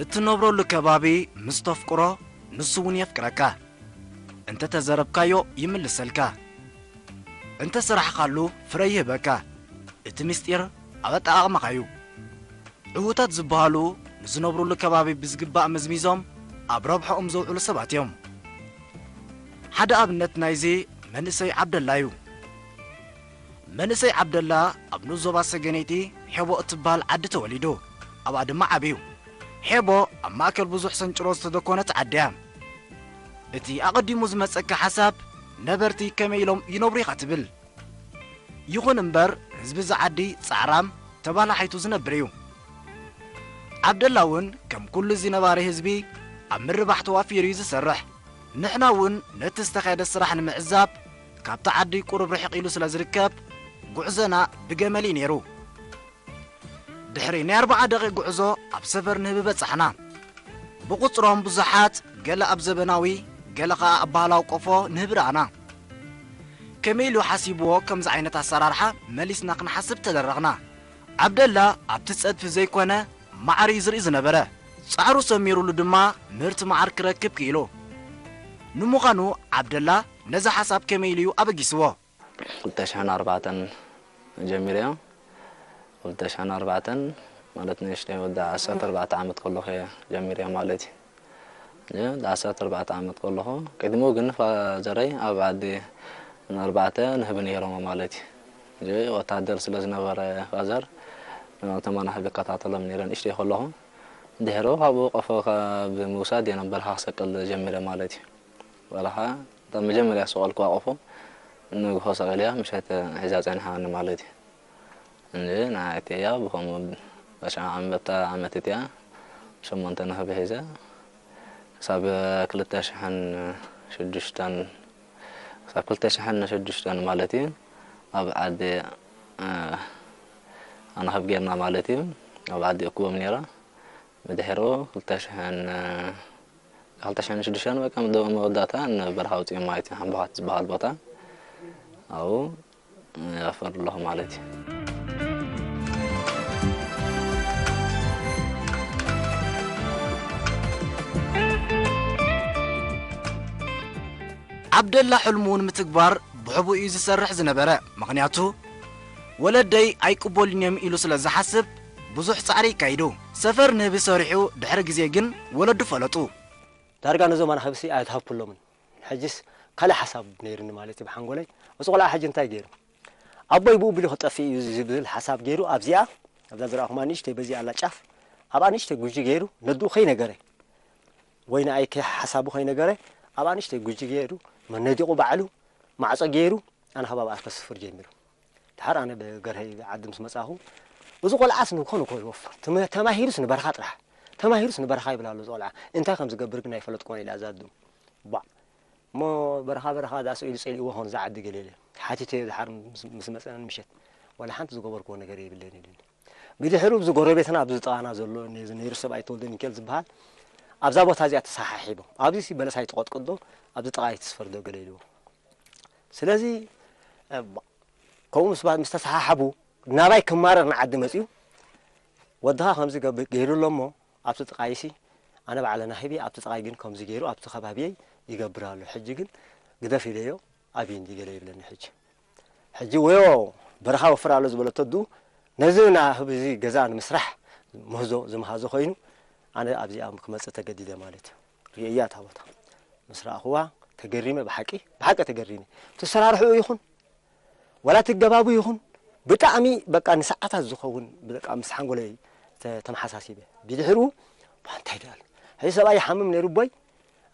እትነብረሉ ከባቢ ምስ ተፍቅሮ፣ ንሱ እውን የፍቅረካ። እንተ ተዘረብካዮ ይምልሰልካ። እንተ ሰራሕኻሉ ፍረ ይህበካ። እቲ ምስጢር ኣብ ኣጠቓቕማኻ እዩ። ዕዉታት ዝበሃሉ ንዝነብሩሉ ከባቢ ብዝግባእ መዝሚዞም ኣብ ረብሓኦም ዘውዕሉ ሰባት እዮም። ሓደ ኣብነት ናይዚ መንእሰይ ዓብደላ እዩ። መንእሰይ ዓብደላ ኣብ ንኡስ ዞባ ሰገነይቲ ሔቦ እትበሃል ዓዲ ተወሊዱ፣ ኣብኣ ድማ ዓብዩ። ሔቦ ኣብ ማእከል ብዙሕ ሰንጭሮ ዝተደኮነት ዓዲ እያ። እቲ ኣቐዲሙ ዝመጸካ ሓሳብ፣ ነበርቲ ከመይ ኢሎም ይነብሩ ኢኻ ትብል። ይኹን እምበር፣ ህዝቢ እዚ ዓዲ ጻዕራም፣ ተባላሓይቱ ዝነብር እዩ። ዓብደላ እውን ከም ኩሉ እዚ ነባሪ ህዝቢ ኣብ ምርባሕ ተዋፊሩ እዩ ዝሰርሕ። ንሕና እውን ነቲ ዝተኻየደ ስራሕ ንምዕዛብ ካብቲ ዓዲ ቁሩብ ርሕቕ ኢሉ ስለ ዝርከብ፣ ጉዕዞና ብገመል እዩ ነይሩ። ድሕሪ ናይ ኣርብዓ ደቒቕ ጉዕዞ ኣብ ሰፈር ንህቢ በጻሕና። ብቑጽሮም ብዙሓት፣ ገለ ኣብ ዘበናዊ፣ ገለ ኸኣ ኣብ ባህላዊ ቆፎ ንህቢ ረኣና። ከመይ ኢሉ ሓሲብዎ ከምዚ ዓይነት ኣሰራርሓ መሊስና ክንሓስብ ተደረኽና። ዓብደላ ኣብቲ ጸድፊ ዘይኮነ ማዕር እዩ ዝርኢ ዝነበረ። ጻዕሩ ሰሚሩሉ ድማ ምህርቲ መዓር ክረክብ ክኢሉ። ንምዃኑ ዓብደላ ነዚ ሓሳብ ከመይ ኢሉ እዩ ኣበጊስዎ? ክልተ ሽሕን ኣርባዕተን ጀሚረዮ። ክልተ ሽሕን ኣርባዕተን ማለት ንእሽተይ ወዲ ዓሰርተ ኣርባዕተ ዓመት ከለኹ እየ ጀሚረዮ ማለት እዩ። እ፣ ዓሰርተ ኣርባዕተ ዓመት ከለኹ፣ ቅድሚኡ ግን ፋዘረይ ኣብ ዓዲ ኣርባዕተ ንህቢ ነይሮም ማለት እዩ። እ፣ ወታደር ስለ ዝነበረ ፋዘር፣ ነቶም ኣናህቢ ይከታተሎም ነይረ ንእሽተይ ከለኹ። ድሕሩ ካብኡ ቆፎ ካብ ምውሳድ እየ ናብ በረኻ ክሰቅል ጀሚረ ማለት እዩ። በረኻ እታ መጀመርያ ዝሰቐልኩዋ ቆፎ ንግሆ ሰቒለያ ምሸት ሒዛ ጸኒሓኒ ማለት እዩ። እንጂ ንዓይ እቲኣ ብኸምኡ በሻ ዓመት፣ በታ ዓመት እቲኣ ሸሞንተ ንህቢ ሒዘ ክሳብ ክልተ ሽሕን ሽዱሽተን፣ ክሳብ ክልተ ሽሕን ሽዱሽተን ማለት እዩ ኣብ ዓዲ፣ እ፣ ኣናህብ ጌርና ማለት እዩ። ኣብ ዓዲ እክቦም ነይረ። ብድሕሩ ክልተ ሽሕን፣ ክልተ ሽሕን ሽዱሽተን በቃ መወዳእታ ንበረኻ ኣውጺኦም ማለት እዩ። ሓምባኻት ዝበሃል ቦታ ኣብኡ ይኣፈር ኣለኹ ማለት እዩ። ዓብደላ ሕልሙ ንምትግባር ብሕቡእ እዩ ዝሰርሕ ዝነበረ። ምኽንያቱ ወለደይ ኣይቅበሉን እዮም ኢሉ ስለ ዝሓስብ ብዙሕ ጻዕሪ ይካይዱ። ሰፈር ንህቢ ሰሪሑ ድሕሪ ግዜ ግን ወለዱ ፈለጡ። ዳርጋ ነዞም ኣናህብሲ ኣይትሃብኩሎምን። ሕጅስ ካልእ ሓሳብ ነይርኒ ማለት እዩ ብሓንጎለይ። እዚ ቆልዓ ሕጂ እንታይ ገይሩ? ኣቦይ ብኡ ቢሉ ክጠፍእ እዩ ዝብል ሓሳብ ገይሩ ኣብዚኣ፣ ኣብዛ ዝረኣኹማ ንእሽተይ በዚኣ ኣላ ጫፍ፣ ኣብኣ ንእሽተይ ጉጂ ገይሩ ነድኡ ከይነገረ ወይ ንኣይ ከይ ሓሳቡ ከይነገረ ኣብኣ ንእሽተይ ጉጂ ገይሩ መነዲቑ ባዕሉ ማዕጾ ገይሩ ኣናህብ ኣብኣ ከስፍር ጀሚሩ። ድሓር ኣነ ብገርሀይ ዓዲ ምስ መጻኹ፣ እዚ ቆልዓስ ንኮን እኮ ይወፍር፣ ተማሂሩስ ንበረኻ ጥራሕ፣ ተማሂሩስ ንበረኻ ይብል ኣሎ እዚ ቆልዓ፣ እንታይ ከም ዝገብር ግን ኣይፈለጥኩን ኢላ እዛ ኣዱ። ቧዕ እሞ በረኻ በረኻ ዳኣ ስኢሉ ጸሊእዎ ኾን እዛ ዓዲ ገለ ኢለ ሓቲተዮ ድሓር ምስ መጸ ምሸት፣ ዋላ ሓንቲ ዝገበርክዎ ነገር የብለይን ኢሉኒ። ብድሕሩ እዚ ጎረቤትና ኣብዚ ጥቓና ዘሎ ነዚ ነይሩ ሰብኣይ ተወልደ ሚካኤል ዝበሃል ኣብዛ ቦታ እዚኣ ተሰሓሒቦም፣ ኣብዚ በለስ ኣይትቖጥቅጥ ዶ ኣብዚ ጥቓ ኣይትስፈር ዶ ገለ ኢልዎ። ስለዚ ከምኡ ምስ ተሰሓሓቡ ናባይ ክማረር ንዓዲ መፅዩ። ወድኻ ከምዚ ገይሩ ኣሎ እሞ ኣብቲ ጥቓይሲ ኣነ ባዕለ ናሂብ እየ፣ ኣብቲ ጥቓይ ግን ከምዚ ገይሩ ኣብቲ ከባቢየይ ይገብር ኣሎ። ሕጂ ግን ግደፍ ኢለዮ ኣብይ እንዲ ገለ ይብለኒ። ሕጂ ሕጂ ወዮ በረኻ ወፍር ኣሎ ዝበለቶ ኣዱ ነዚ ናህብ እዚ ገዛ ንምስራሕ ምህዞ ዝመሃዞ ኮይኑ ኣነ ኣብዚኣ ክመፅእ ተገዲደ ማለት እዩ። ርእያ እታ ቦታ ምስ ረኣኽዋ ተገሪመ፣ ብሓቂ ብሓቂ ተገሪመ። እቲ ኣሰራርሕኡ ይኹን ዋላ እቲ ኣገባቡ ይኹን ብጣዕሚ በቃ ንሰዓታት ዝኸውን በቃ ምስ ሓንጎለይ ተመሓሳሲበ። ብድሕሩ እንታይ ደኣሉ ሕዚ ሰብኣይ ይሓምም ነይሩ ኣቦይ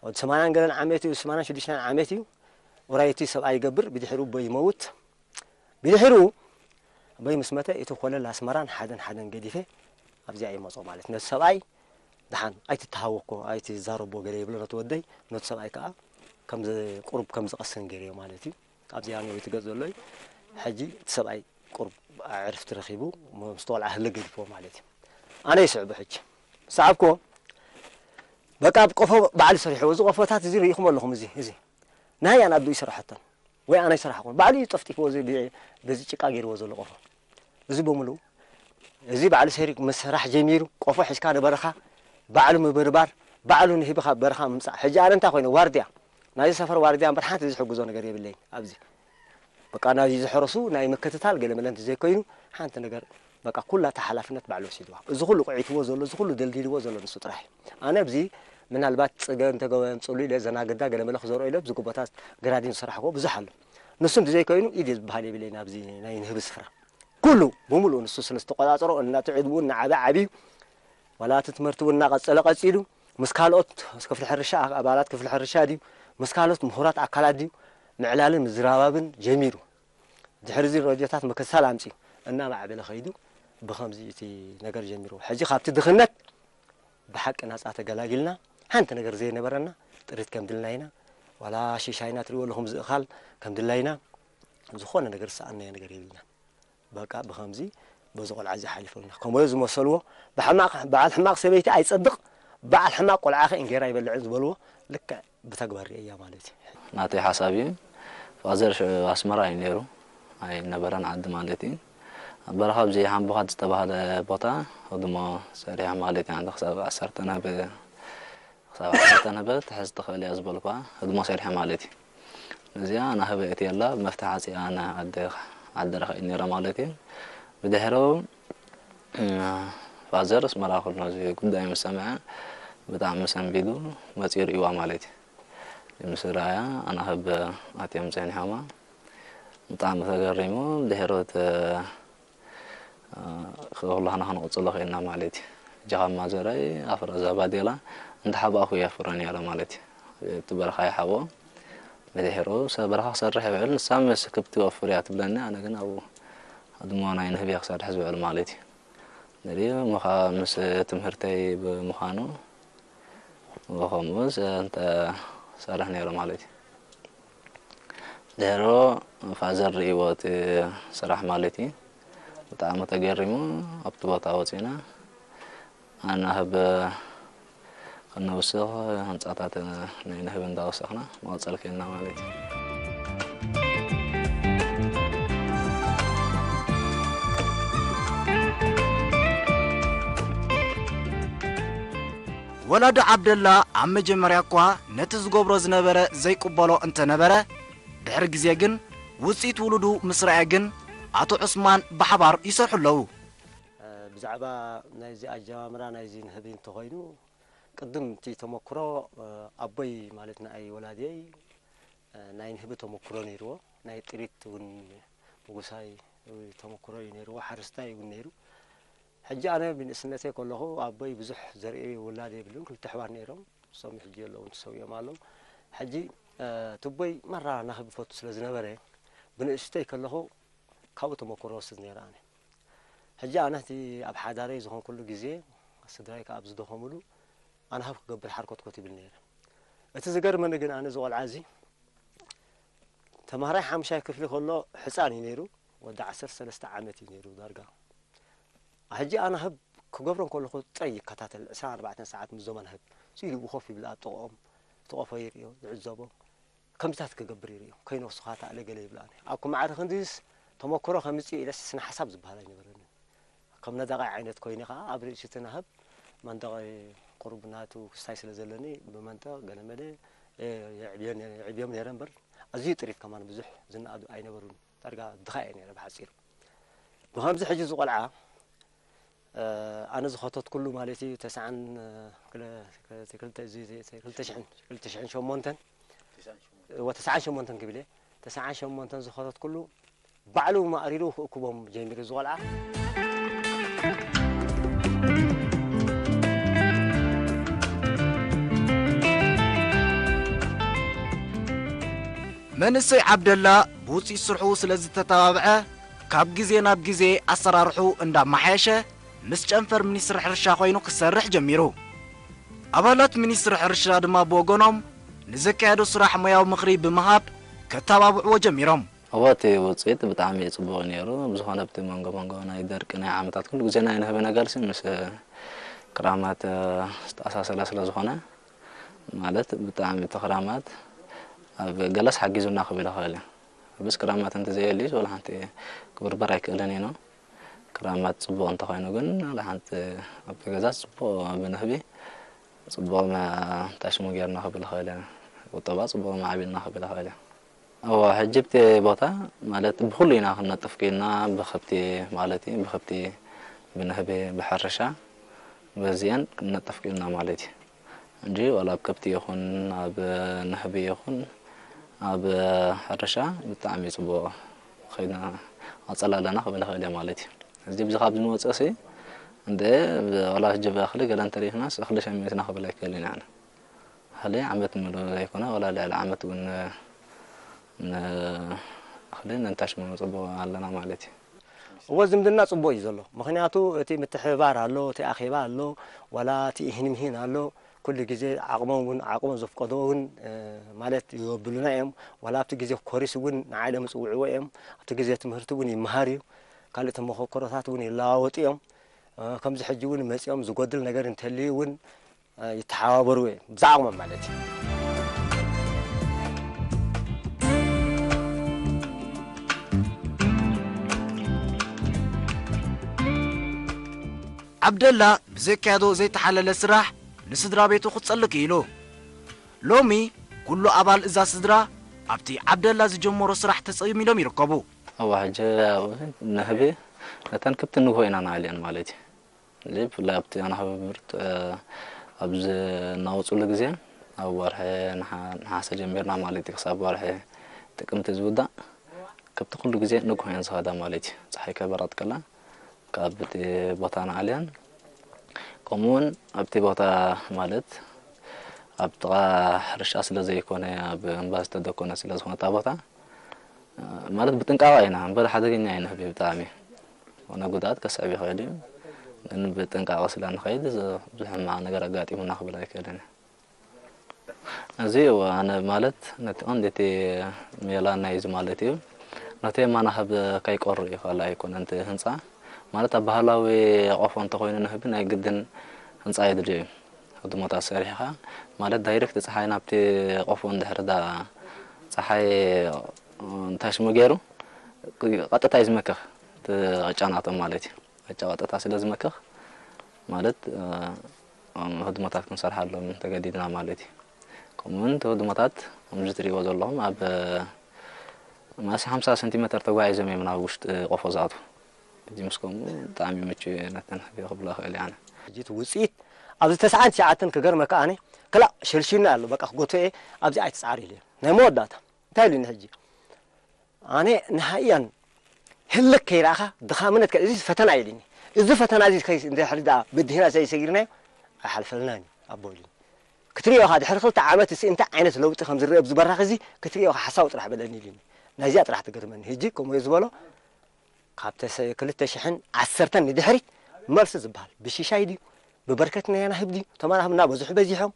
ወዲ ሰማንያን ገለን ዓመት እዩ፣ ሰማንያን ሽዱሽተን ዓመት እዩ። ኡራይ እቲ ሰብኣይ ይገብር፣ ብድሕሩ ኣቦይ ይመውት። ብድሕሩ ኣቦይ ምስ መተ እቲ ኮለል ኣስመራን ሓደን ሓደን ገዲፈ ኣብዚኣ ይመጾ ማለት ነቲ ሰብኣይ ደሓን ኣይትተሃወኮ ኣይትዛረቦ ገለ ይብሎ ነቲ ወደይ፣ ነቲ ሰብኣይ ከኣ ከም ቁሩብ ከም ዝቐስን ገይረዮ ማለት እዩ። ኣብዚኣ ነዊት ገጽ ዘሎ እዩ። ሕጂ እቲ ሰብኣይ ቁሩብ ዕርፍቲ ረኺቡ ምስቲ ቆልዓ ህለ ገዲፍዎ ማለት እዩ። ኣነ ይስዕቦ ሕጂ ሰዓብክዎ በቃ ኣብ ቆፎ ባዕሉ ሰሪሕዎ። እዚ ቆፎታት እዚ ርኢኹም ኣለኹም፣ እዚ እዚ ናይ ኣን ኣዱ ይሰራሐተን ወይ ኣነ ይሰራሕኩን ባዕሉ እዩ ጠፍጢፍዎ። እዚ በዚ ጭቃ ገይርዎ ዘሎ ቆፎ እዚ ብምሉኡ እዚ ባዕሉ ሰሪቅ ምስራሕ ጀሚሩ ቆፎ ሒዝካ ንበረኻ ባዕሉ ምብርባር፣ ባዕሉ ንህቢ ካብ በረኻ ምምጻእ። ሕጂ ኣነ እንታይ ኮይነ ዋርድያ፣ ናይዚ ሰፈር ዋርድያ እምበር ሓንቲ ዝሕግዞ ነገር የብለይን። ኣብዚ በቃ ናይዚ ዝሕረሱ ናይ ምክትታል ገለ መለ እንተዘይኮይኑ ሓንቲ ነገር በቃ ኩላ እታ ሓላፍነት ባዕሉ ወሲድዋ። እዚ ኩሉ ቁዒትዎ ዘሎ፣ እዚ ኩሉ ደልዲልዎ ዘሎ ንሱ ጥራሕ እዩ። ኣነ ኣብዚ ምናልባት ጽገ እንተገበ ምጽሉ ኢለ ዘናግዳ ገለ መለ ክዘርኦ ኢለ ኣብዚ ጎቦታት ግራዲን ዝሰራሕክዎ ብዙሕ ኣሎ። ንሱ እንተዘይኮይኑ ኢድ ዝበሃል የብለይን ኣብዚ ናይ ንህቢ ስፍራ። ኩሉ ብምሉኡ ንሱ ስለ ዝተቆጻጸሮ እናትዕድቡ እናዓበ ዓብዩ ዋላ እቲ ትምህርቲ እውን እናቐጸለ ቀጺሉ ምስ ካልኦት ክፍሊ ሕርሻ ኣባላት ክፍሊ ሕርሻ ድዩ ምስ ካልኦት ምሁራት ኣካላት ድዩ ምዕላልን ምዝራባብን ጀሚሩ። ድሕሪ እዚ ረድዮታት ምክትታል ኣምጺኡ እናማዕበለ ከይዱ ብኸምዚ እቲ ነገር ጀሚሩ። ሕጂ ካብቲ ድኽነት ብሓቂ ናጻ ተገላጊልና ሓንቲ ነገር ዘይነበረና ጥሪት ከም ድልና ኢና ዋላ ሽሻይና ትሪእዎ ኣለኹም ዝእኻል ከም ድላይና ዝኾነ ነገር ዝሰኣናዮ ነገር የብልና። በቃ ብኸምዚ በዚ ቆልዓ እዚ ሓሊፎምና ከምኡ ዝመሰልዎ ብሕማቕ በዓል ሕማቕ ሰበይቲ ኣይጸድቕ በዓል ሕማቕ ቆልዓ ከ እንጌራ ኣይበልዕን ዝበልዎ ልክዕ ብተግባር ርእያ ማለት እዩ። ናተይ ሓሳብ እዩ። ፋዘር ኣስመራ እዩ ነይሩ ኣይነበረን ዓዲ ማለት እዩ። በረኻ ኣብዚ ሓምቦኻት ዝተባህለ ቦታ ህድሞ ሰሪሖም ማለት እዩ። ኣንተ ክሳብ ዓሰርተ ናብ ክሳብ ዓሰርተ ናብ ትሕዝ ትኽእል እያ ዝበልኳ ህድሞ ሰሪሖም ማለት እዩ። እዚኣ ኣና ህበ እቲ የላ መፍትሕ ዓፂኣ ኣና ዓዲ ረኸ ነረ ማለት እዩ። ብድሕሩ ፋዘር ኣስመራ ኩሎ እዚ ጉዳይ ምስ ሰምዐ ብጣዕሚ ሰንቢዱ መፂኡ ርእይዋ ማለት እዩ። ምስ ረኣያ ኣና ህብ ኣትዮም ፀኒሖማ ብጣዕሚ ተገሪሙ ድሕሮት ክብላና ክንቕፅሎ ክኢልና ማለት እዩ። እጃኻ ማዘራይ ኣፍራ ዛባዴላ እንተሓባእኹ እየ ፍረ ነይረ ማለት እዩ። እቲ በረኻ ይሓቦ ብድሕሩ ሰብ በረኻ ክሰርሕ ይውዕል ንሳ ምስ ክብቲ ወፍር እያ ትብለኒ ኣነ ግን ኣብኡ ኣድሞ ናይ ንህብ እየ ክሰርሕ ዝውዕል ማለት እዩ። ንሪኦ ምኻ ምስ ትምህርተይ ብምዃኑ ከምኡስ እንተ ሰርሕ ነይረ ማለት እዩ። ድሕሮ ፋዘር ርእይዎ እቲ ስራሕ ማለት እዩ። ብጣዕሚ ተገሪሙ ኣብቲ ቦታ ወፂና ኣናህብ ከነውስኽ ህንፃታት ናይ ንህብ እንዳወሰኽና መቐፀል ክኢልና ማለት እዩ። ወላዲ ዓብደላ ኣብ መጀመርያ እኳ ነቲ ዝገብሮ ዝነበረ ዘይቅበሎ እንተነበረ፣ ድሕሪ ግዜ ግን ውጽኢት ውሉዱ ምስ ረኣየ ግን ኣቶ ዑስማን ብሓባር ይሰርሑ ኣለዉ። ብዛዕባ ናይዚ ኣጀማምራ ናይዚ ንህቢ እንተኾይኑ ቅድም እቲ ተመክሮ ኣቦይ ማለት ንኣይ ወላድየይ ናይ ንህቢ ተመክሮ ነይርዎ ናይ ጥሪት እውን ምጉሳይ ተመክሮ እዩ ነይርዎ ሓረስታይ እውን ነይሩ። ሕጂ ኣነ ብንእስነተይ ከለኹ ኣቦይ ብዙሕ ዘርኢ ውላድ የብሉን ክልተ ኣሕዋት ነይሮም እሶም ሕጂ የለውን ተሰዊኦም ኣለዉ። ሕጂ ትቦይ ማራ ናህቢ ፈቱ ስለ ዝነበረ ብንእሽተይ ከለኹ ካብኡ ተመክሮ ወስድ ነይረ ኣነ። ሕጂ ኣነ እቲ ኣብ ሓዳረይ ዝኾንኩሉ ግዜ ስድራይ ከኣ ኣብ ዝደኸሙሉ ኣነ ሃብ ክገብር ሓርኮትኮት ይብል ነይረ። እቲ ዝገርመኒ ግን ኣነ እዚ ቆልዓ እዚ ተማሃራይ ሓምሻይ ክፍሊ ከሎ ሕፃን እዩ ነይሩ። ወዲ ዓሰርተ ሰለስተ ዓመት እዩ ነይሩ ዳርጋ። ሕጂ ኣነ ህብ ክገብሮ ከለኹ ጥራይ ይከታተል ዕስራን ኣርባዕተን ሰዓት ምስ ዞም ኣነ ህብ ስኢሉ ብኮፍ ይብል ኣብ ጥቕኦም ተቆፎ ይርእዮ ይዕዘቦ። ከምዚታት ክገብር ይርእዮ ከይነፍስኻ ተኣለ ገለ ይብል ኣነ ኣብኩ ማዕረ ክንዲስ ተመክሮ ከምፅእ ኢለስ ስነ ሓሳብ ዝበሃል ኣይነበረኒ። ከም ነዳቓይ ዓይነት ኮይነ ከዓ ኣብ ርእሲ እቲ ናህብ መንደቕ ቁሩብ ናቱ ክስታይ ስለ ዘለኒ ብመንደቕ ገለመለ የዕብዮም ነይረ እምበር ኣዝዩ ጥሪት ከማን ብዙሕ ዝነኣዱ ኣይነበሩን። ዳርጋ ድኻ እየ ነይረ ብሓፂሩ። ብኸምዚ ሕጂ እዚ ቆልዓ ኣነ ዝኸተትኩሉ ማለት እዩ ተስዓን ክልተ ሽሕን ሸሞንተን ወተስዓን ሸሞንተን ክብል እየ ተስዓን ሸሞንተን ዝኸተትኩሉ ባዕሉ ማእሪሩ ክእክቦም ጀሚሩ እዚ ቆልዓ። መንእሰይ ዓብደላ ብውፅኢት ስርሑ ስለ ዝተተባብዐ ካብ ግዜ ናብ ግዜ ኣሰራርሑ እንዳመሓየሸ ምስ ጨንፈር ሚኒስትሪ ሕርሻ ኮይኑ ክሰርሕ ጀሚሩ። ኣባላት ሚኒስትሪ ሕርሻ ድማ ብወገኖም ንዘካየዶ ስራሕ ሞያዊ ምኽሪ ብምሃብ ከተባብዕዎ ጀሚሮም። እወ እቲ ውፅኢት ብጣዕሚ እዩ ፅቡቕ ነይሩ። ብዝኾነ ኣብቲ መንጎ መንጎ ናይ ደርቂ ናይ ዓመታት ኩሉ ግዜ ናይ ንህቢ ነገርሲ ምስ ክራማት ዝተኣሳሰረ ስለ ዝኾነ ማለት ብጣዕሚ እቲ ክራማት ኣብ ገለስ ሓጊዙና ክብል ይኽእል እዩ። ብስ ክራማት እንተዘየልዩስ ዋላ ሓንቲ ክብርበር ኣይክእልን እዩ። ክራማት ፅቡቕ እንተኾይኑ ግን ዋላ ሓንቲ ኣብቲ ገዛስ ፅቡቕ ብንህቢ ጽቡቕ መ-፣ ታሽሙ ጌርና ክብል ይኽእል እየ። ቁጠባ ጽቡቕ ማዕቢልና ክብል ይኽእል እየ። እወ፣ ሕጂ ኣብቲ ቦታ ማለት ብኹሉ ኢና ክንነጥፍ ክኢልና፣ ብኸብቲ ማለት እዩ፣ ብኸብቲ፣ ብንህቢ፣ ብሕርሻ፣ በዚአን ክንነጥፍ ክኢልና ማለት እዩ። እንጂ ዋላ ኣብ ከብቲ ይኹን፣ ኣብ ንህቢ ይኹን፣ ኣብ ሕርሻ ብጣዕሚ ጽቡቕ ኸይድና ቀጸል ኣለና ክብል ይኽእል እየ ማለት እዩ። እዚ ብዚ ካብ ዝመጽእ ሲ፣ እንደ ዋላ ሕጂ ብእኽሊ ገለ እንተሪኢኽናስ እኽሊ ሸሚትና ክብል ኣይክእልን እየ ኣነ። እኽሊ ዓመት ምሉእ ዘይኮነ፣ ዋላ ልዕሊ ዓመት እውን ን-፣ እኽሊ ነንታሽሙ ጽቡቕ ኣለና ማለት እዩ። እወ፣ ዝምድና ጽቡቕ እዩ ዘሎ። ምኽንያቱ እቲ ምትሕብባር ኣሎ፣ እቲ ኣኼባ ኣሎ፣ ዋላ እቲ ኢሂን ምሂን ኣሎ። ኩሉ ግዜ ዓቕሞም እውን፣ ዓቕሞም ዘፍቀዶ እውን፣ እ፣ ማለት ይወብሉና እዮም። ዋላ ኣብቲ ግዜ ኮሪስ እውን ንዓይ እዮም ዝጽውዕዎ እዮም። ኣብቲ ግዜ ትምህርቲ እውን ይመሃር እዩ። ካልእ ተመኸከሮታት እውን ይለዋወጡ እዮም። እ፣ ከምዚ ሕጂ እውን መጺኦም ዝጎድል ነገር እንተልዩ እውን ይተሓባበሩ እዮም፣ ብዛዕቕሞም ማለት እዩ። ዓብደላ ብዘካየዶ ዘይተሓለለ ስራሕ ንስድራ ቤቱ ክጸሊ ክኢሉ። ሎሚ ኩሉ ኣባል እዛ ስድራ ኣብቲ ዓብደላ ዝጀመሮ ስራሕ ተጸሚዶም ይርከቡ። እዋ፣ ሕጂ ንህቢ ነተን ክብቲ ንግሆ ኢና ንኣልየን ማለት እዩ። እዚ ብፍላይ ኣብቲ ኣናህብርት፣ እ፣ ኣብ ዝናወጹሉ ግዜ፣ ኣብ ወርሒ ነሓ-፣ ነሓሰ ጀሚርና ማለት እዩ፣ ክሳብ ወርሒ ጥቅምቲ ዝውዳእ፣ ከብቲ ኩሉ ግዜ ንግሆ እየን ዝኸዳ ማለት እዩ። ጸሓይ ከይበረቐት ከላ፣ ካብ እቲ ቦታ ንኣልያን፣ ከምኡውን ኣብቲ ቦታ ማለት ኣብ ጥቓ ሕርሻ ስለ ዘይኮነ፣ ኣብ እምባ ዝተደኮነ ስለ ዝኾነ እታ ቦታ፣ ማለት ብጥንቃቐ ኢና እምበር ሓደገኛ እዩ ንህቢ ብጣዕሚ። ኮነ ጉድኣት ከስዕብ ይኽእል እዩ። ግን ብጥንቃቐ ስለ ንኸይድ ዝ-፣ ብዙሕ ሕማቕ ነገር ኣጋጢሙና ክብል ኣይክእልን እየ። እዚ እወ፣ ኣነ ማለት ነቲ ቀንዲ እቲ ሜላ ናይ እዚ ማለት እዩ። ነቲ የማና ካብ ከይቆርእ እዩ ካልእ ኣይኮነን እቲ ህንጻ። ማለት ኣብ ባህላዊ ቆፎ እንተኾይኑ ንህቢ ናይ ግድን ህንጻ የድልዮ እዩ። ህድሞታት ሰሪሕኻ ማለት ዳይሬክት ጸሓይ ናብቲ ቆፎ እንድሕር ዳ ጸሓይ እንታይ ሽሙ ገይሩ ቀጥታ እዩ ዝመክኽ፣ እቲ ዕጫ ናቶም ማለት እዩ። ዕጫ ቀጥታ ስለ ዝመክኽ ማለት፣ እ፣ ህድሞታት ክንሰርሓሎም ተገዲድና ማለት እዩ። ከምኡውን እቲ ህድሞታት ከምዚ ትሪእዎ ዘለኹም ኣብ፣ እ፣ ማሲ ሓምሳ ሰንቲሜተር ተጓዒዞም እዮም ናብ ውሽጢ ቆፎ ዝኣትዉ። እዚ ምስ ከምኡ ብጣዕሚ ምቹእ እዩ ነተን ህቢ ክብሎ እኽእል እየ ኣነ። ሕጂ እቲ ውፅኢት ኣብዚ ተስዓን ትሽዓተን ክገርመካ ኣነ ክላእ ሸልሽልና ኣሎ፣ በቃ ክጎትኦ እየ፣ ኣብዚ ኣይትፅዓር ኢሉ እዩ። ናይ መወዳእታ እንታይ ኢሉኒ ሕጂ? ኣነ ንሃያን ህልክ ከይረኣኻ ድኻምነት ከ-፣ እዚ ፈተና ኢሉኒ። እዚ ፈተና እዚ ከይ-፣ እንድሕር ደኣ በዲህና ዘይሰጊርናዮ ኣይሓልፈልናን እዩ ኣቦ ኢሉኒ። ክትሪኦ ኢኻ ድሕሪ ክልተ ዓመት እዚ እንታይ ዓይነት ለውጢ ከም ዝረአ ኣብዚ በራኽ እዚ ክትሪኦ ኢኻ ሓሳዊ ጥራሕ በለኒ ኢሉኒ። ናይዚኣ ጥራሕ ትገርመኒ። ሕጂ ከምኡ እየ ዝበሎ። ካብ ተሰ-፣ ክልተ ሽሕን ዓሰርተን ንድሕሪት መልሲ ዝበሃል ብሽሻይ ድዩ ብበርከት ናይ ኣናህብ ድዩ? እቶም ኣናህብ እናበዝሑ በዚሖም፣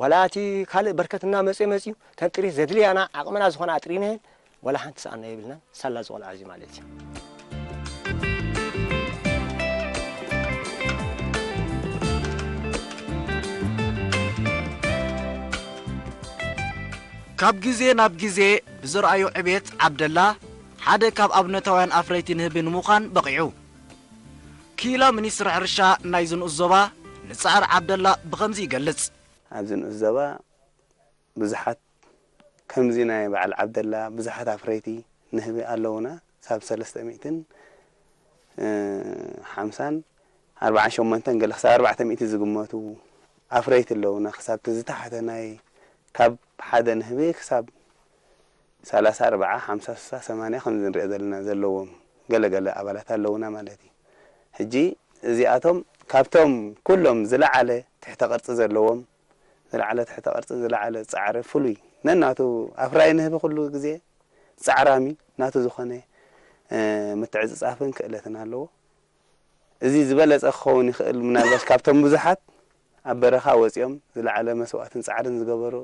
ዋላ እቲ ካልእ በርከት እናመጽኡ መጽኡ፣ እተን ጥሪት ዘድልያና ዓቕምና ዝኾነ ኣጥሪናየን፣ ዋላ ሓንቲ ሰኣና የብልናን። ሳላ ዝቖልዓ እዚ ማለት እዩ። ካብ ግዜ ናብ ግዜ ብዝረኣዮ ዕቤት ዓብደላ ሓደ ካብ ኣብነታውያን ኣፍረይቲ ንህቢ ንምዃን በቒዑ። ክኢላ ሚኒስትሪ ሕርሻ ናይዚ ንኡስ ዞባ ንጻዕሪ ዓብደላ ብኸምዚ ይገልጽ። ኣብዚ ንኡስ ዞባ ብዙሓት ከምዚ ናይ በዓል ዓብደላ ብዙሓት ኣፍረይቲ ንህቢ ኣለዉና። ክሳብ ሰለስተ ሚእትን ሓምሳን ኣርባዓን ሸሞንተን ገለ ክሳብ ኣርባዕተ ሚእቲ ዝግመቱ ኣፍረይቲ ኣለዉና። ክሳብ እቲ ዝተሓተ ናይ ካብ ሓደ ንህቢ ክሳብ ሰላሳ፣ ኣርብዓ፣ ሓምሳ፣ ስሳ፣ ሰማንያ ከምዚ ንሪኦ ዘለና ዘለዎም ገለ ገለ ኣባላት ኣለዉና ማለት እዩ። ሕጂ እዚኣቶም ካብቶም ኩሎም ዝለዓለ ትሕተ ቅርጺ ዘለዎም፣ ዝለዓለ ትሕተ ቅርጺ፣ ዝለዓለ ጻዕሪ፣ ፍሉይ ነናቱ ኣፍራይ ንህቢ ኩሉ ግዜ ጻዕራሚ ናቱ ዝኾነ፣ እ፣ ምትዕጽጻፍን ክእለትን ኣለዎ። እዚ ዝበለጸ ክኸውን ይኽእል። ምናልባሽ ካብቶም ብዙሓት ኣብ በረኻ ወጺኦም ዝለዓለ መስዋእትን ጻዕርን ዝገበሩ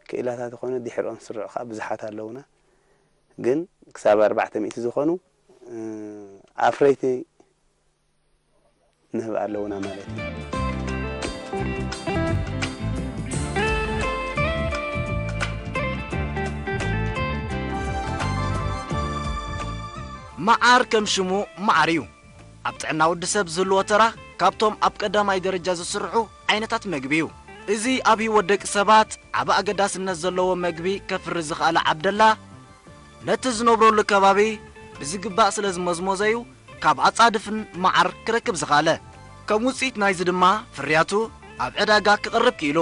ክኢላታት ዝኾነ ድሕሪኦም ዝስርዑ ከኣ ብዙሓት ኣለዉና። ግን ክሳብ ኣርባዕተ ሚእቲ ዝኾኑ፣ እ፣ ኣፍረይቲ ንህቢ ኣለዉና ማለት እዩ። መዓር ከም ሽሙ መዓር እዩ። ኣብ ጥዕና ወዲ ሰብ ዝህልዎ ተራ ካብቶም ኣብ ቀዳማይ ደረጃ ዝስርሑ ዓይነታት መግቢ እዩ። እዚ ኣብ ህይወት ደቂ ሰባት ዓቢ ኣገዳስነት ዘለዎ መግቢ ከፍሪ ዝኸኣለ ዓብደላ፣ ነቲ ዝነብረሉ ከባቢ ብዝግባእ ስለ ዝመዝመዞ'ዩ ካብ ኣጻድፍን መዓር ክረክብ ዝኸኣለ። ከም ውጽኢት ናይዚ ድማ ፍርያቱ ኣብ ዕዳጋ ክቐርብ ክኢሉ።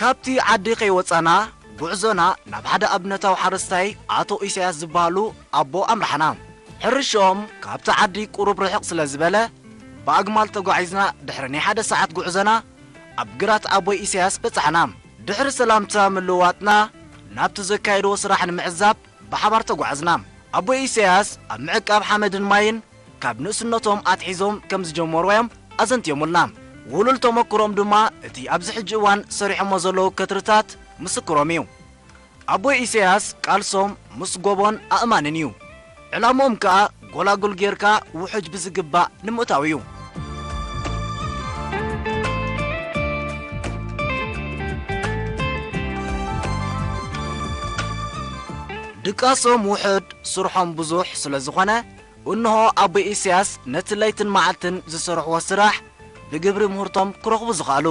ካብቲ ዓዲ ከይወጻና፣ ጉዕዞና ናብ ሓደ ኣብነታዊ ሓረስታይ ኣቶ ኢሳያስ ዝበሃሉ ኣቦ ኣምራሕና። ሕርሽኦም ካብቲ ዓዲ ቁሩብ ርሕቕ ስለ ዝበለ፣ ብኣግማል ተጓዒዝና ድሕሪ ናይ ሓደ ሰዓት ጉዕዞና ኣብ ግራት ኣቦይ ኢሳያስ በጻሕና። ድሕሪ ሰላምታ ምልውዋጥና፣ ናብቲ ዘካየድዎ ስራሕ ንምዕዛብ ብሓባር ተጓዓዝና። ኣቦይ ኢሳያስ ኣብ ምዕቃብ ሓመድን ማይን ካብ ንእስነቶም ኣትሒዞም ከም ዝጀመርዎ እዮም ኣዘንትዮሙልና። ውሉል ተመክሮም ድማ እቲ ኣብዚ ሕጂ እዋን ሰሪሖሞ ዘለዉ ከትርታት ምስክሮም እዩ። ኣቦይ ኢሳያስ ቃልሶም ምስ ጎቦን ኣእማንን እዩ። ዕላምኦም ከኣ ጎላጉል ጌርካ ውሑጅ ብዝግባእ ንምእታው እዩ። ድቃሶም ውሑድ፣ ስርሖም ብዙሕ ስለ ዝኾነ፣ እንሆ ኣቦይ ኢሳያስ ነቲ ለይትን መዓልትን ዝሰርሕዎ ስራሕ ብግብሪ ምህርቶም ክረኽቡ ዝኸኣሉ።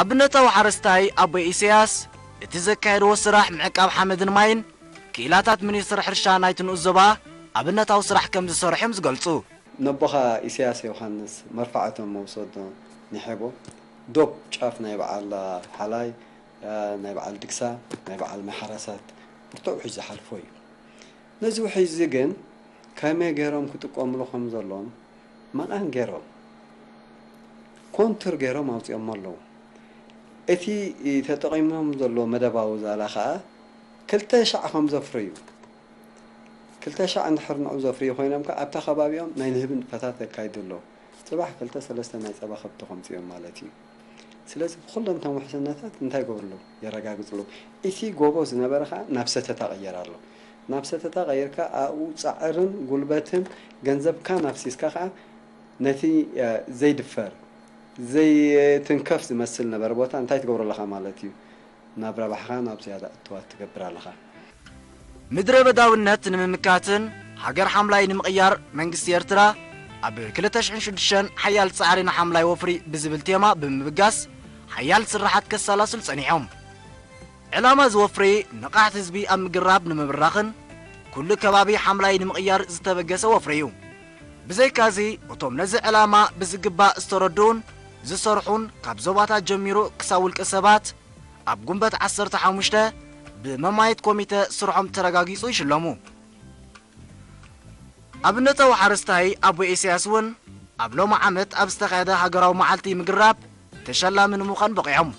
ኣብነታዊ ሓረስታይ ኣቦይ ኢሳያስ፣ እቲ ዘካየድዎ ስራሕ ምዕቃብ ሓመድን ማይን፣ ክኢላታት ሚኒስትሪ ሕርሻ ናይቲ ንኡስ ዞባ ኣብነታዊ ስራሕ ከም ዝሰርሑ እዮም ዝገልጹ። ነቦኻ ኢሳያስ ዮሃንስ መርፍዓቶም መውሰዶ ንሔቦ፣ ዶብ ጫፍ ናይ በዓል ሓላይ፣ ናይ በዓል ድግሳ፣ ናይ በዓል ማሕረሳት ብርቱዕ ውሕጅ ዝሓልፎ እዩ። ነዚ ውሕጅ እዚ ግን ከመይ ገይሮም ክጥቀምሉ ከም ዘለዎም መቓን ገይሮም፣ ኮንቱር ገይሮም ኣውጺኦሞ ኣለዉ። እቲ ተጠቒሞም ዘሎ መደባዊ ዛላ ኸኣ ክልተ ሻዕ ከም ዘፍርዩ፣ ክልተ ሻዕ እንድሕር ንዑ ዘፍርዩ ኮይኖም ከኣ ኣብታ ከባቢኦም ናይ ንህቢ ንጥፈታት የካይዱ ኣለዉ። ጽባሕ ክልተ ሰለስተ ናይ ጸባ ከብቲ ከምጽኦም ማለት እዩ። ስለዚ ብኹሎም እቶም ውሕስነታት እንታይ ይገብሩ ኣለዉ? የረጋግጹ ኣለዉ። እቲ ጎቦ ዝነበረ ከኣ ናብ ሰተታ ቀየር ኣሎ። ናብ ሰተታ ቀይርካ ኣብኡ ጻዕርን ጉልበትን ገንዘብካን ኣፍሲስካ ከኣ ነቲ፣ እ፣ ዘይድፈር፣ ዘይትንከፍ ዝመስል ነበረ ቦታ እንታይ ትገብሮ ኣለኻ ማለት እዩ? ናብ ረብሓኻ ናብ ዝያዳ እትዋት ትገብር ኣለኻ። ምድረ በዳውነት ንምምካትን ሃገር ሓምላይ ንምቕያር መንግስቲ ኤርትራ ኣብ ክልተ ሽሕን ሽዱሽተን ሓያል ጻዕሪ ንሓምላይ ወፍሪ ብዝብል ቴማ ብምብጋስ ሓያል ስራሓት ከሰላስሉ ጸኒሖም። ዕላማ እዚ ወፍሪ ንቕሓት ህዝቢ ኣብ ምግራብ ንምብራኽን ኩሉ ከባቢ ሓምላይ ንምቕያር ዝተበገሰ ወፍሪ እዩ። ብዘይካዚ እቶም ነዚ ዕላማ ብዝግባእ ዝተረድኡን ዝሰርሑን ካብ ዞባታት ጀሚሩ ክሳብ ውልቀ ሰባት ኣብ ጉንበት ዓሰርተ ሓሙሽተ ብመማየት ኮሚተ ስርሖም ተረጋጊጹ ይሽለሙ። ኣብነታዊ ሓረስታይ ኣቦ ኢሳያስ እውን ኣብ ሎሚ ዓመት ኣብ ዝተኻየደ ሃገራዊ መዓልቲ ምግራብ ተሸላሚ ንምዃን በቒዖም።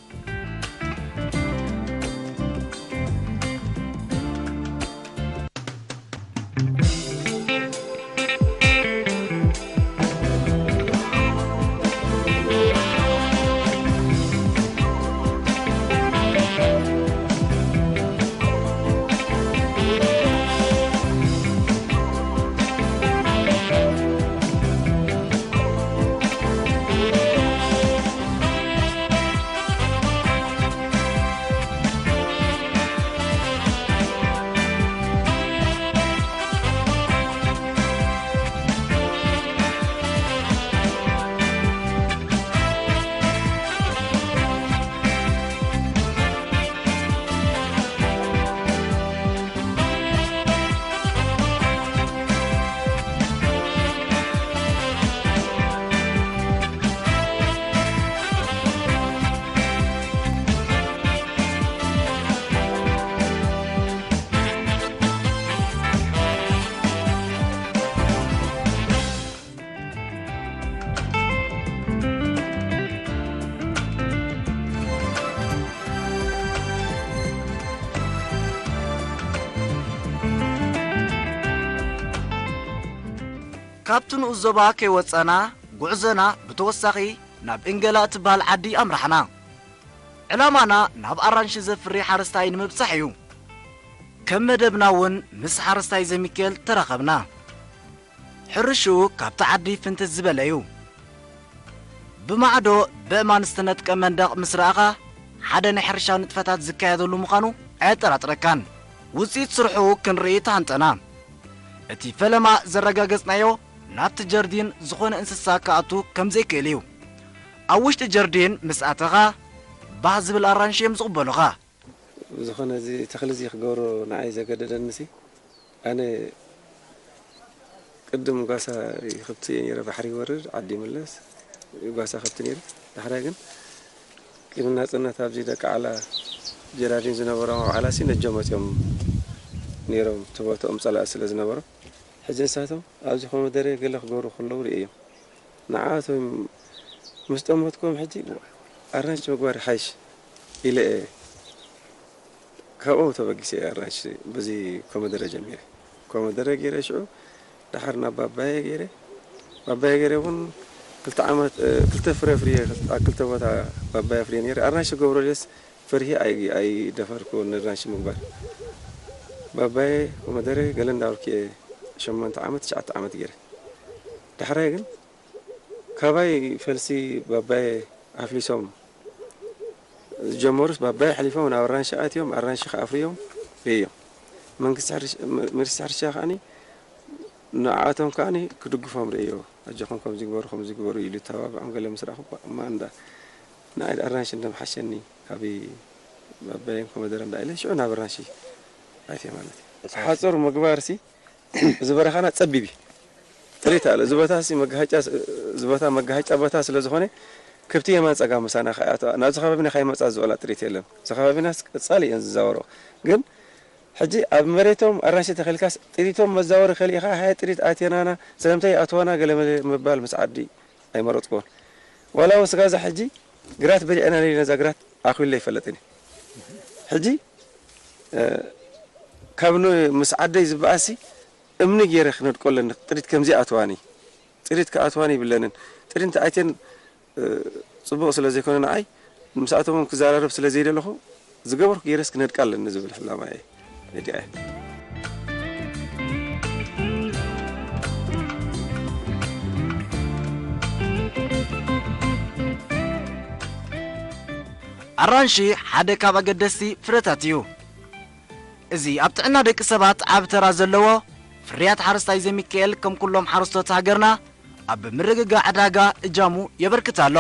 ካብቲ ንኡስ ዞባ ከይወጸና፣ ጉዕዞና ብተወሳኺ ናብ እንገላ እትበሃል ዓዲ ኣምራሕና። ዕላማና ናብ ኣራንሺ ዘፍሪ ሓረስታይ ንምብጻሕ እዩ። ከም መደብና እውን ምስ ሓረስታይ ዘሚኬል ተራኸብና። ሕርሽኡ ካብቲ ዓዲ ፍንትት ዝበለ እዩ። ብማዕዶ ብእማን ዝተነጥቀ መንደቕ ምስ ረኣኻ፣ ሓደ ናይ ሕርሻ ንጥፈታት ዝካየደሉ ምዃኑ ኣየጠራጥረካን። ውጽኢት ስርሑ ክንርኢ ተሃንጠና። እቲ ፈለማ ዘረጋገጽናዮ፣ ናብቲ ጀርዲን ዝኾነ እንስሳ ክኣቱ ከም ዘይክእል እዩ። ኣብ ውሽጢ ጀርዲን ምስ ኣተኻ፣ ባህ ዝብል ኣራንሺ እዮም ዝቕበሉኻ። ብዝኾነ፣ እዚ ተኽሊ እዚ ክገብሮ ንዓይ ዘገደደኒሲ፣ ኣነ ቅድም ጓሳ ይኸብት እየ ነይረ፣ ባሕሪ ይወርድ፣ ዓዲ ይምለስ፣ ጓሳ ከብት ነይረ። ዳሕራይ ግን ቅድሚ ናጽነት ኣብዚ ደቂ ዓላ ጀራዲን ዝነበሮም ኣብ ዓላሲ ነጆ መጽዮም ነይሮም፣ እቲ ቦታኦም ጸላኢ ስለ ዝነበሮም። ሕጂ ንሳቶም ኣብዚ ኮመደረ ገለ ክገብሩ ከለዉ ርእዮም። ንዓኣቶም ምስ ጠመትኩም ሕጂ ኣራንሺ ምግባር ይሓይሽ ኢለ እየ። ካብኦም ተበጊሰ እየ ኣራንሺ በዚ ኮመደረ ጀሚረ። ኮመደረ ገይረ ሽዑ ደሓር ናብ ባባየ ገይረ። ባባየ ገይረ እውን ክልተ ዓመት፣ እ፣ ክልተ ፍረ ኣፍርየ፣ ክልተ፣ ኣብ ክልተ ቦታ ባባየ ኣፍርየ ነይረ። ኣራንሺ ክገብሮ ድየስ ፈሪሄ ኣይ-፣ ኣይደፈርኩን ንኣራንሺ ምግባር። ባባየ፣ ኮመደረ ገለ እንዳበልኩ እየ ሸሞንተ ዓመት፣ ትሽዓተ ዓመት ገይረ። ዳሕራይ ግን ካባይ ፈልሲ ባባየ ኣፍሊሶም ዝጀመሩስ፣ ባባየ ኣሕሊፎም ናብ ኣራንሺ ኣትዮም፣ ኣራንሺ ከኣ ኣፍርዮም ርእዮም። መንግስቲ ሕርሽ-፣ መ-፣ ሚኒስትሪ ሕርሻ ከኣኒ ንዓኣቶም ከኣኒ ክድግፎም ርእዮ። ኣጆኹም ከምዚ ግበሩ፣ ከምዚ ግበሩ ኢሉ ተባብዖም ገለ ምስ ረኣኹ፣ እባ እማ እንዳ ንኣይ ኣራንሺ እንደምሓሸኒ ካብ ባባየን ኮመደረ እንዳ ኢለ ሽዑ ናብ ኣራንሺ ኣትየ ማለት እዩ። ሓጹር ምግባርሲ እዚ በረኻና ጸቢብ እዩ። ጥሪት ኣለ። እዚ ቦታ ሲ መጋሃጫ፣ እዚ ቦታ መጋሃጫ ቦታ ስለ ዝኾነ፣ ከብቲ የማን ጸጋም ምሳና ከኣትዋ፣ ናብዚ ከባቢና ከይመጻ ዝበላ ጥሪት የለን። እዚ ከባቢናስ ቀጻሊ እየን ዝዛወሮ። ግን ሕጂ ኣብ መሬቶም ኣራንሺ ተኺልካስ ጥሪቶም መዛወሪ ከሊእኻ፣ ሃየ ጥሪት ኣትየናና፣ ስለምንታይ ይኣትዋና ገለ መለ ምባል ምስ ዓዲ ኣይመረጽኩዎን። ዋላ እውን ስጋዛ ሕጂ ግራት በሊዕና ነዚ ነዛ ግራት ኣኺሉለይ ኣይፈልጥን እዩ። ሕጂ፣ እ፣ ካብ ን-፣ ምስ ዓደይ ዝበኣሲ እምኒ ገይረ ክነድቆ ኣለኒ። ጥሪት ከምዚ ኣትዋኒ፣ ጥሪት ክኣትዋኒ ይብለንን። ጥሪት እንተኣትየን፣ እ፣ ጽቡቕ ስለ ዘይኮነ ንዓይ፣ ምስኣቶም ክዘራረብ ስለ ዘይደለኹ፣ ዝገበርኩ ገይረስ ክነድቃ ኣለኒ ዝብል ዕላማ እየ ነዲኣ። ኣራንሺ ሓደ ካብ ኣገደስቲ ፍረታት እዩ። እዚ ኣብ ጥዕና ደቂ ሰባት ዓቢ ተራ ዘለዎ ፍርያት ሓረስታይ ዘሚካኤል፣ ከም ኩሎም ሓረስቶት ሃገርና፣ ኣብ ምርግጋእ ዕዳጋ እጃሙ የበርክት ኣሎ።